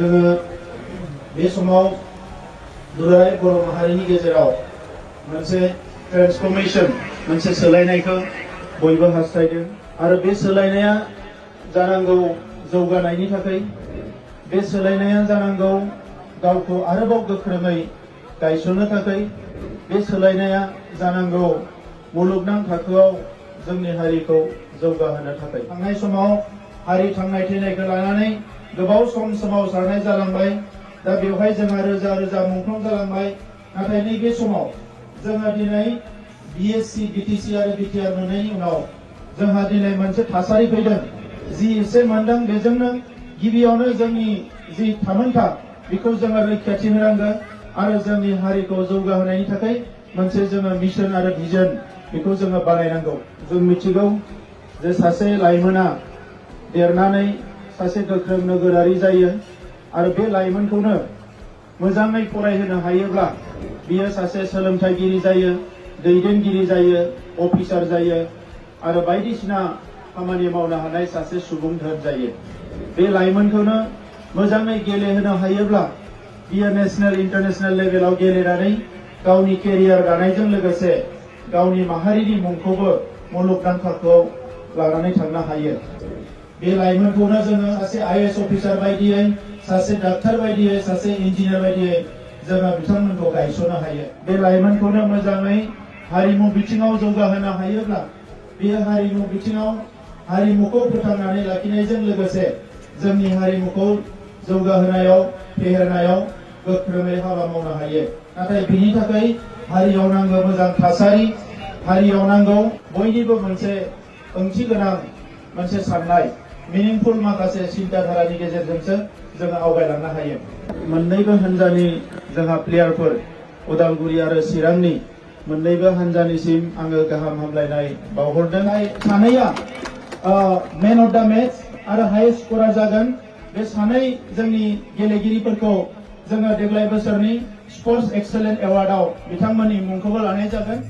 जोङो बे समाव दुलाराय बर' माहारिनि गेजेराव मोनसे ट्रेन्सफर्मेशन मोनसे सोलायनायखौ बयबो हास्थायदों आरो बे सोलायनाया जानांगौ जौगानायनि थाखाय बे सोलायनाया जानांगौ गावखौ आरोबाव गोख्रोङै गायसननो थाखाय बे सोलायनाया जानांगौ मुलुगनां थाखोआव जोंनि हारिखौ जौगाहोनो थाखाय थांनाय समाव हारि थांनाय थैनायखौ लानानै गोबाव सम सोमावसारनाय जालांबाय दा बेवहाय जोंहा रोजा रोजा मुंख्लं जालांबाय नाथाय नैबे समाव जोंहा दिनै BSc BTC आरो BTR मोननायनि उनाव जोंहा दिनै मोनसे थासारि फैदों जि एसे मोनदों बेजोंनो गिबियावनो जोंनि जि थामोनथा बेखौ जोङो रैखाथि होनांगोन आरो जोंनि हारिखौ जौगाहोनायनि थाखाय मोनसे जोङो मिशन आरो भिजन बेखौ जोङो बानायनांगौ जों मिथिगौ जे सासे लाइमोना देरनानै सासे गोख्रों नोगोरारि जायो आरो बे लाइमोनखौनो मोजाङै फरायहोनो हायोब्ला बियो सासे सोलोंथाइगिरि जायो दैदेनगिरि जायो अफिसार जायो आरो बायदिसिना खामानि मावनो हानाय सासे सुबुं धोन जायो बे लाइमोनखौनो मोजाङै गेलेहोनो हायोब्ला बियो नेशनेल इन्टारनेशनेल लेभेलाव गेलेनानै गावनि केरियार दानायजों लोगोसे गावनि माहारिनि मुंखौबो मुलुगनां थाखोआव लानानै थांनो हायो बे लाइमोनखौनो जोङो सासे IAS अफिसार बायदियै सासे डाक्टार बायदियै सासे इन्जिनियार बायदियै जोङो बिथांमोनखौ गायसननो हायो बे लाइमोनखौनो मोजाङै हारिमु बिथिङाव जौगाहोनो हायोब्ला बे हारिमु बिथिङाव हारिमुखौ फोथांनानै लाखिनायजों लोगोसे जोंनि हारिमुखौ जौगाहोनायाव फेहेरनायाव गोख्रोङै हाबा मावनो हायो नाथाय बिनि थाखाय हारियाव नांगौ मोजां थासारि हारियाव नांगौ बयनिबो मोनसे ओंथि गोनां मोनसे साननाय मिनिंफुल माखासे सिन्ताधारानि गेजेरजोंसो जोङो आवगायलांनो हायो मोननैबो हान्जानि जोंहा प्लेयारफोर उदालगुरि आरो चिरांनि मोननैबो हान्जानिसिम आङो गाहाम हामलायनाय बावहरदों सानैया मेन अफ द मेच आरो हाइस्ट स्करार जागोन बे सानै जोंनि गेलेगिरिफोरखौ जोङो देग्लाय बोसोरनि स्पर्ट्स एक्सेलेन्ट एवार्डआव बिथांमोननि मुंखौबो लानाय जागोन।